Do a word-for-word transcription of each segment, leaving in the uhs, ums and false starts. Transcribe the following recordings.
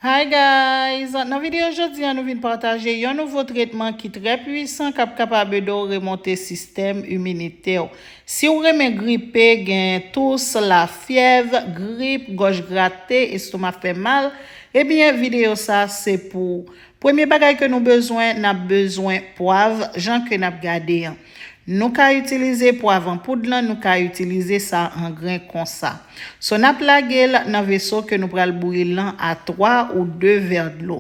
Hi guys, nan videyo jodi a nou vin pataje yon nouvo tretman ki trè pwisan k ap kapab ede w remonte sistèm iminitè w. Si w renmen gripe, gen tous, lafyèv, grip, gòj grate, estoma fè mal, ebyen videyo sa se pou ou. Premye bagay ke nou bezwen, n ap bezwen pwav, jan ke n ap gade an. Nou ka itilize pwav an poud lan, nou ka itilize sa an grenn konsa. So n ap lage l nan veso ke nou pral bouyi l lan a twa ou de vè dlo.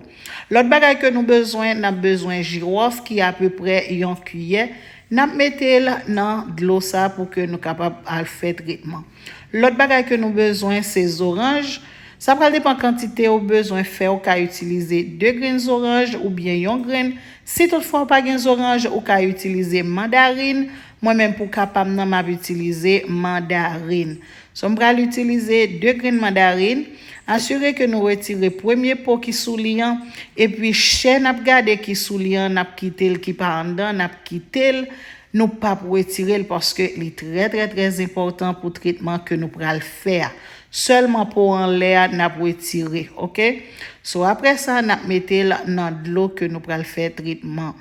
Lòt bagay ke nou bezwen, n ap bezwen jiwòf ki apeprè yon kiyè. N ap mete l nan dlo sa pou ke nou kapab al fè tretman. Lòt bagay ke nou bezwen se zoranj. Sa pral depann kantite ou bezwen fè, ou ka itilize de grenn zoranj oubyen yon grenn. Si toutfwa ou pa gen zoranj, ou ka itilize mandarin. Mwen menm pou ka pa m nan, m ap itilize mandarin. So m pral itilize de grenn mandarin. Asire ke nou retire premye po ki sou li an, epi chè n ap gade ki sou li an, n ap kite l ki pa anndan, n ap kite l. Nou p ap retire l paske li trè trè trè enpòtan pou tretman ke nou pral fè a. Sèlman po anlè a n ap retire, oke? So apre sa n ap mete l nan dlo ke nou pral fè tretman.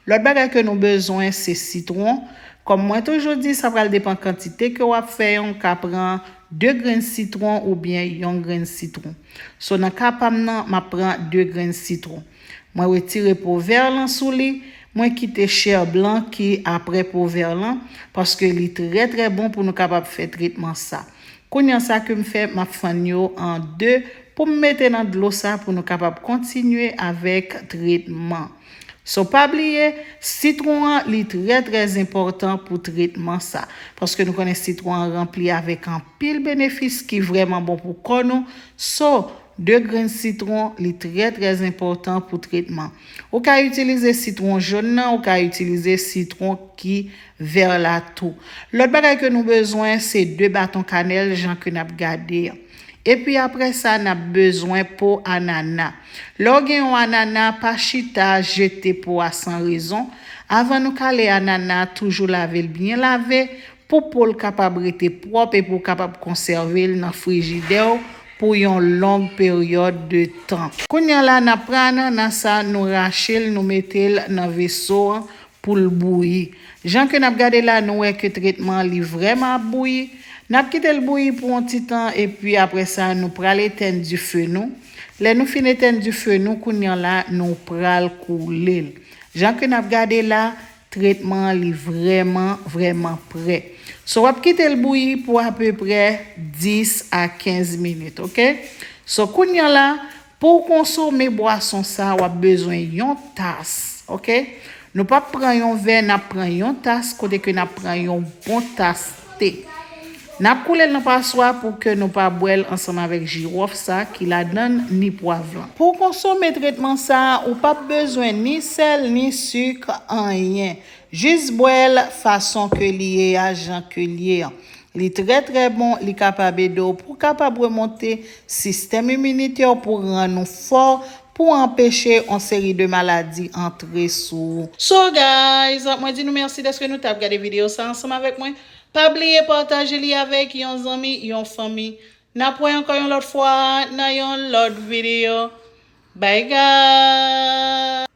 Lòt bagay ke nou bezwen se sitwon. Kòm mwen toujou di, sa pral depann kantite ke w ap fè an, ou ka pran de grenn sitwon oubyen yon grenn sitwon. So nan ka pa m nan, m ap pran de grenn sitwon. Mwen retire po vè lan sou li, mwen kite chè blan ki apre po vè lan, paske li trè trè bon pou nou kapab fè tretman sa. Kounye a sa ke m fè, m ap fann yo an de pou m mete nan dlo sa pou nou kapab kontinye avèk tretman. So pa bliye, sitwon an li trè trè enpòtan pou tretman sa, paske nou konnen sitwon an ranpli avèk anpil benefis ki vrèman bon pou kò nou. So de grenn sitwon, li trè trè enpòtan pou tretman. Ou ka itilize sitwon jòn nan, ou ka itilize sitwon ki vè la tou. Lòt bagay ke nou bezwen se de baton kanèl, jan ke n ap gade an. Epi apre sa n ap bezwen po anana. Lè w gen yon anana, pa chita jete po a san rezon. Avan nou kale anana, toujou lave l byen lave pou po l kapab rete pwòp e pou w kapab konsève l nan frijidè w pou yon long peryòd de tan. Kounye a la n ap pran anana sa, nou rache l, nou mete l nan veso an pou l bouyi. Jan ke n ap gade la, nou wè ke tretman an li vrèman ap bouyi. N ap kite l bouyi pou yon ti tan epi apre sa nou pral etèn dife nou. Lè nou fin etèn dife nou, kounye a la nou pral koule l. Jan ke n ap gade la, tretman an li vrèman vrèman prè. So w ap kite l bouyi pou apeprè dis a kenz minit, oke? So kounye a la, pou w konsome bwason sa, w ap bezwen yon tas, oke? Nou p ap pran yon vè, n ap pran yon tas, kote ke n ap pran yon bon tas te. N ap koule l nan paswa pou ke nou pa bwè l ansanm avèk jiwòf sa ki ladan l ni pwav lan. Pou w konsome tretman sa, ou p ap bezwen ni sèl ni sik, anyen. Jis bwè l fason ke li ye a, jan ke l ye an. Li trè trè bon, li kapab ede w pou w kapab remonte sistèm iminitè w pou rann ou fò, pou anpeche yon seri de maladi antre sou ou. So guys, mwen di nou mèsi dèske nou t ap gade videyo sa ansanm avèk mwen. Pa bliye pataje li avèk yon zanmi, yon fanmi. N ap wè ankò yon lòt fwa nan yon lòt videyo. Bye guys.